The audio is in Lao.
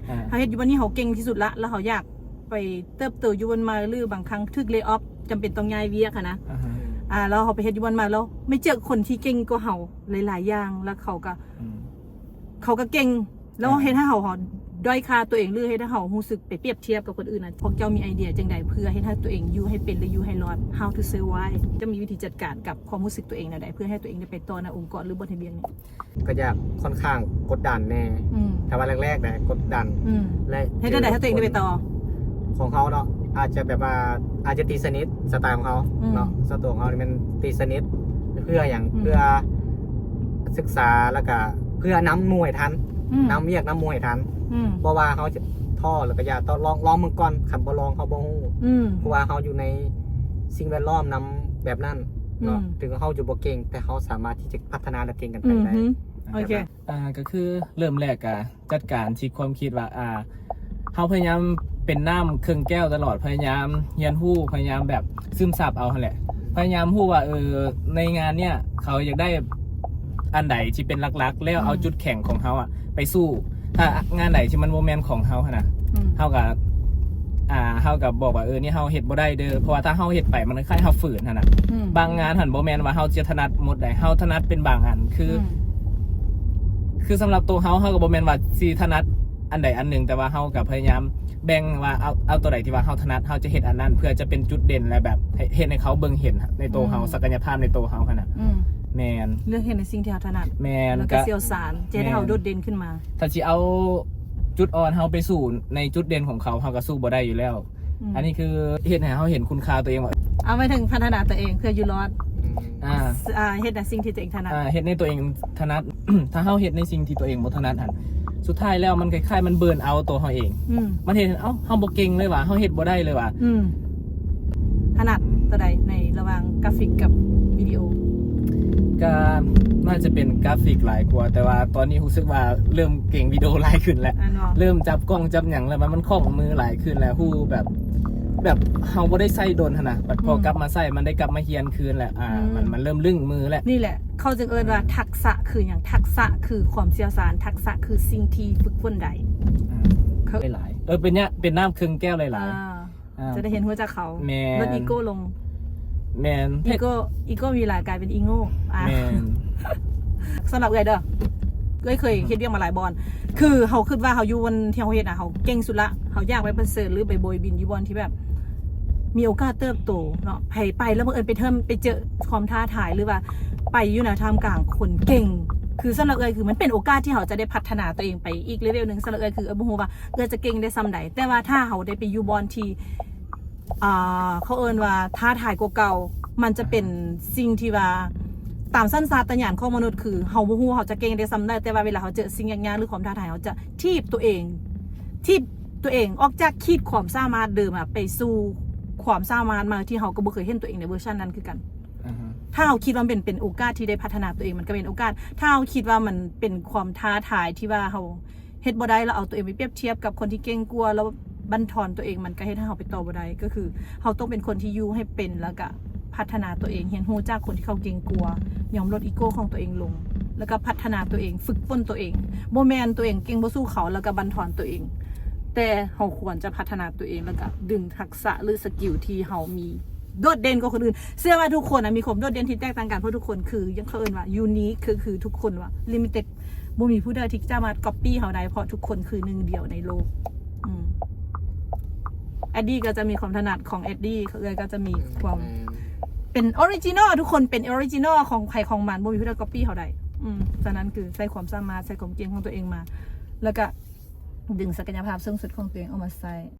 ອ່າ ເຮົາເຮັດຢູ່ບ່ອນນີ້ເຮົາເກັ່ງທີ່ສຸດລະ ແລ້ວເຮົາຢາກໄປເຕີບໂຕຢູ່ບ່ອນໃໝ່ ຫຼືບາງຄັ້ງຖືກ lay off ຈຳເປັນຕ້ອງຍ້າຍວຽກຫັ້ນນະ ອ່າຮະ ອ່າ ແລ້ວເຮົາໄປເຮັດຢູ່ບ່ອນໃໝ່ ແລ້ວໄປເຈີຄົນທີ່ເກັ່ງກວ່າເຮົາຫຼາຍໆຢ່າງ ແລ້ວເຂົາກໍ ອືມ ເຂົາກໍເກັ່ງ ແລ້ວ ອ່າ ເຮັດໃຫ້ເຮົາ ເຮົາດ້ອຍຄ່າຕົວເອງ ຫຼືເຮັດໃຫ້ເຮົາຮູ້ສຶກໄປປຽບທຽບກັບຄົນອື່ນນະ. ພວກເຈົ້າມີໄອເດຍຈັ່ງໃດເພື່ອເຮັດໃຫ້ຕົວເອງຢູ່ໃຫ້ເປັນ ຫຼືຢູ່ໃຫ້ລອດ? How to survive? ເຈົ້າມີວິທີຈັດການກັບຄວາມຮູ້ສຶກຕົວເອງແນວໃດ ເພື່ອໃຫ້ຕົວເອງໄດ້ໄປຕໍ່ໃນອົງກອນ ຫຼືບ່ອນເຮັດວຽກນີ້? ກໍຢາກ ຄ່ອນຂ້າງກົດດັນແດ່ ອືມ ຖ້າວ່າແລກໆນະກົດດັນ ອືມ ແລະ ເຮັດຈັ່ງໃດໃຫ້ຕົວເອງໄດ້ໄປຕໍ່? ຂອງເຮົາເນາະ ອາດຈະແບບວ່າ ອາດຈະຕີສະໜິດ ສະໄຕຂອງເຮົາ ອືມ ເນາະ ສ່ວນຕົວຂອງເຮົານີ້ແມ່ນຕີສະໜິດ ເພື່ອຫຍັງ? ອືມ ເພື່ອສຶກສາ ແລ້ວກະເພື່ອນຳໝູ່ໃຫ້ທັນ ອືມ ນຳວຽກນຳໝູ່ໃຫ້ທັນ ອືມ ບໍ່ວ່າເຮົາຈະທໍ້ ແລ້ວກະຢ່າທໍ້ ລອງ ລອງເບິ່ງກ່ອນ ຄັນບໍ່ລອງເຮົາບໍ່ຮູ້ ອືມ ເພາະວ່າເຮົາຢູ່ໃນສິ່ງແວດລ້ອມນຳແບບນັ້ນເນາະ ອືມ ເຖິງເຮົາຈະບໍ່ເກັ່ງ ແຕ່ເຮົາສາມາດທີ່ຈະພັດທະນາ ແລະ ເກັ່ງກັນໄປໄດ້ ອືມ ໂອເຄ ອ່າ ກໍຄືເລີ່ມແລກກະຈັດການທີ່ຄວາມຄິດວ່າ ອ່າ ເຮົາພະຍາຍາມເປັນນ້ຳເຄິ່ງແກ້ວຕະຫຼອດ ພະຍາຍາມຮຽນຮູ້ ພະຍາຍາມແບບຊຶມຊັບເອົາຫັ້ນແຫຼະ ພະຍາຍາມຮູ້ວ່າ ເອີ ໃນງານເນີ້ຍເຂົາຢາກໄດ້ອັນໃດທີ່ເປັນຫຼັກໆ ແລ້ວເອົາ ອືມ ຈຸດແຂງຂອງເຮົາອະໄປສູ້ ຖ້າງານໃດທີ່ມັນບໍ່ແມ່ນຂອງເຮົາຫັ້ນນະ ອືມ ເຮົາກໍ ອ່າ ເຮົາກໍບອກວ່າ ເອີ ນີ້ເຮົາເຮັດບໍ່ໄດ້ເດີ ເພາະວ່າຖ້າເຮົາເຮັດໄປມັນຄ້າຍໆເຮົາຝືນຫັ້ນນະ ອືມ ບາງງານຫັ້ນບໍ່ແມ່ນວ່າເຮົາຈະຖະໜັດໝົດໃດ ເຮົາຖະໜັດເປັນບາງອັນ ຄື ອືມ ຄືສຳລັບໂຕເຮົາ ເຮົາກໍບໍ່ແມ່ນວ່າຊິຖະໜັດອັນໃດອັນໜຶ່ງ ແຕ່ວ່າເຮົາກໍພະຍາຍາມແບ່ງວ່າ ເອົາ ເອົາໂຕໃດທີ່ວ່າເຮົາຖະໜັດ ເຮົາຈະເຮັດອັນນັ້ນ ເພື່ອຈະເປັນຈຸດເດັ່ນ ແລະ ແບບໃຫ້ເຮັດໃຫ້ເຂົາເບິ່ງເຫັນໃນໂຕເຮົາ ອືມ ສັກກະຍະພາບໃນໂຕເຮົາຫັ້ນນະ ອືມ ແມ່ນ ເລືອກເຮັດໃນສິ່ງທີ່ເຮົາຖະໜັດ ແມ່ນ ແລ້ວກໍ ກໍຊ່ຽວຊານ ຈະເຮັດໃຫ້ເຮົາ ແມ່ນ ໂດດເດັ່ນຂຶ້ນມາ ຖ້າຊິເອົາຈຸດອ່ອນເຮົາໄປສູ້ໃນຈຸດເດັ່ນຂອງເຂົາ ເຮົາກໍສູ້ບໍ່ໄດ້ຢູ່ແລ້ວ ອືມ ອັນນີ້ຄືເຮັດໃຫ້ເຮົາເຫັນຄຸນຄ່າຕົວເອງວ່າ ເອົາ ໝາຍເຖິງພັດທະນາຕົວເອງເພື່ອຢູ່ລອດ ອ່າ ອ່າ ເຮັດໃນສິ່ງທີ່ຕົວເອງຖະໜັດ ອ່າ ເຮັດໃນຕົວເອງຖະໜັດ ຖ້າເຮົາເຮັດໃນສິ່ງທີ່ຕົວເອງບໍ່ຖະໜັດຫັ້ນ ສຸດທ້າຍແລ້ວມັນຄ້າຍໆມັນເບີນເອົາຕົວເຮົາເອງ ອືມ ມັນເຮັດໃຫ້ ເອົ້າ ເຮົາບໍ່ເກັ່ງເລີຍຫວາ ເຮົາເຮັດບໍ່ໄດ້ເລີຍຫວາ ອືມ ຖະໜັດຕົວໃດໃນລະຫວ່າງກຣາຟິກກັບວິດີໂອ? ກໍໜ້າຈະເປັນກຣາຟິກຫຼາຍກວ່າ ແຕ່ວ່າຕອນນີ້ຮູ້ສຶກວ່າເລີ່ມເກັ່ງວິດີໂອຫຼາຍຂຶ້ນແລ້ວ ແມ່ນບໍ່? ເລີ່ມຈັບກ້ອງຈັບຫຍັງແລ້ວ ມັນ ມັນຄ່ອງມືຫຼາຍຂຶ້ນແລ້ວ ຮູ້ແບບ ແບບເຮົາບໍ່ໄດ້ໃຊ້ດົນຫັ້ນນະ ບັດພໍ ອືມ ກັບມາໃຊ້ ມັນໄດ້ກັບມາຮຽນຄືນແລ້ວ ອ່າ ອືມ ມັນ ມັນເລີ່ມລຶ້ງມືແລ້ວ ນີ້ແຫຼະ ເຂົາຈຶ່ງເອີ້ນວ່າ ອືມ ທັກສະຄືຫຍັງ? ທັກສະຄືຄວາມຊ່ຽວຊານ ທັກສະຄືສິ່ງທີ່ຝຶກຝົນໄດ້ ອືມ ເຂົາ ຫຼາຍໆ ເອີ ເປັນເນີ້ຍ ເປັນນ້ຳເຄິ່ງແກ້ວຫຼາຍໆ ອ່າ ອ່າ ຈະໄດ້ຮຽນຮູ້ຈັກເຂົາ ແມ່ນ ລົດອີໂກ້ລົງ ແມ່ນ ອີໂກ້ ອີໂກ້ມີຫຼາຍ ກາຍເປັນອີໂງ່ ອ່າ ແມ່ນ ສຳລັບເອື້ອຍເດີ ເອື້ອຍເຄີຍເຮັດວຽກມາຫຼາຍບ່ອນ ຄືເຮົາຄິດວ່າເຮົາຢູ່ບ່ອນທີ່ເຮົາເຮັດນະ ເຮົາເກັ່ງສຸດລະ ເຮົາຢາກໄປປະເຊີນ ຫຼືໄປໂບຍບິນຢູ່ບ່ອນທີ່ແບບມີໂອກາດເຕີບໂຕເນາະ ໃຜໄປແລ້ວບັງເອີນໄປເທີມ ໄປເຈີຄວາມທ້າທາຍ ຫຼືວ່າໄປຢູ່ໃນທ່າມກາງຄົນເກັ່ງ ຄືສຳລັບເອື້ອຍ ຄືມັນເປັນໂອກາດທີ່ເຮົາຈະໄດ້ພັດທະນາຕົວເອງໄປອີກເລເວວໜຶ່ງ ສຳລັບເອື້ອຍ ຄືເອື້ອຍບໍ່ຮູ້ວ່າ ເອື້ອຍຈະເກັ່ງໄດ້ສ່ຳໃດ ແຕ່ວ່າຖ້າເຮົາໄດ້ໄປຢູ່ບ່ອນທີ່ ອ່າ ເຂົາເອີ້ນວ່າທ້າທາຍກວ່າເກົ່າ ມັນຈະເປັນສິ່ງທີ່ວ່າ ຕາມສັນຊາດຕະຍານຂອງມະນຸດ ຄືເຮົາບໍ່ຮູ້ວ່າເຮົາຈະເກັ່ງໄດ້ສ່ຳໃດ ແຕ່ວ່າເວລາເຮົາເຈີສິ່ງຍາກໆ ຫຼືຄວາມທ້າທາຍ ເຮົາຈະຖີບຕົວເອງ ຖີບຕົວເອງອອກຈາກຂີດຄວາມສາມາດເດີມອະ ໄປສູ່ຄວາມສາມາດໃໝ່ທີ່ເຮົາກໍບໍ່ເຄີຍເຫັນຕົວເອງໃນເວີຊັນນັ້ນຄືກັນ ອ່າຮະ ຖ້າເຮົາຄິດວ່າມັນເປັນ ເປັນໂອກາດທີ່ໄດ້ພັດທະນາຕົວເອງ ມັນກໍເປັນໂອກາດ ຖ້າເຮົາຄິດວ່າມັນເປັນຄວາມທ້າທາຍທີ່ວ່າເຮົາ ເຮັດບໍ່ໄດ້ ແລ້ວເອົາຕົວເອງໄປປຽບທຽບກັບຄົນທີ່ເກັ່ງກວ່າ ແລ້ວບັນທອນຕົວເອງ ມັນກໍເຮັດໃຫ້ເຮົາໄປຕໍ່ບໍ່ໄດ້ ກໍຄືເຮົາຕ້ອງເປັນຄົນທີ່ຢູ່ໃຫ້ເປັນ ແລ້ວກະພັດທະນາຕົວເອງ ຮຽນຮູ້ຈາກຄົນທີ່ເຂົາເກັ່ງກວ່າ ຍອມລົດອີໂກ້ຂອງຕົວເອງລົງ ແລ້ວກະພັດທະນາຕົວເອງ ຝຶກຝົນຕົວເອງ ບໍ່ແມ່ນຕົວເອງເກັ່ງບໍ່ສູ້ເຂົາ ແລ້ວກະບັນທອນຕົວເອງ ແຕ່ເຮົາຄວນຈະພັດທະນາຕົວເອງ ແລ້ວກະດຶງທັກສະ ຫຼື ສະກິວທີ່ເຮົາມີ ໂດດເດັ່ນກວ່າຄົນອື່ນ ເຊື່ອວ່າທຸກຄົນນະມີຄວາມໂດດເດັ່ນທີ່ແຕກຕ່າງກັນ ເພາະທຸກຄົນຄື ຫຍັງເຂົາເອີ້ນວ່າ unique ຄື ຄືທຸກຄົນວ່າ limited ບໍ່ມີຜູ້ໃດທີ່ສາມາດ copy ເຮົາໄດ້ ເພາະທຸກຄົນຄືໜຶ່ງດຽວໃນໂລກ ອືມ ແອດດີ້ກໍຈະມີຄວາມຖະໜັດຂອງແອດດີ້ ເອື້ອຍກໍຈະມີຄວາມ ແມ່ນ ເປັນ original ທຸກຄົນເປັນ original ຂອງໃຜຂອງມັນ ບໍ່ມີຜູ້ໃດ copy ເຮົາໄດ້ ອືມ ສະນັ້ນຄືໃຊ້ຄວາມສາມາດ ໃຊ້ຄວາມເກັ່ງຂອງຕົວເອງມາ ແລ້ວກະດຶງສັກກະຍະພາບສູງສຸດຂອງຕົວເອງອອກມາໃຊ້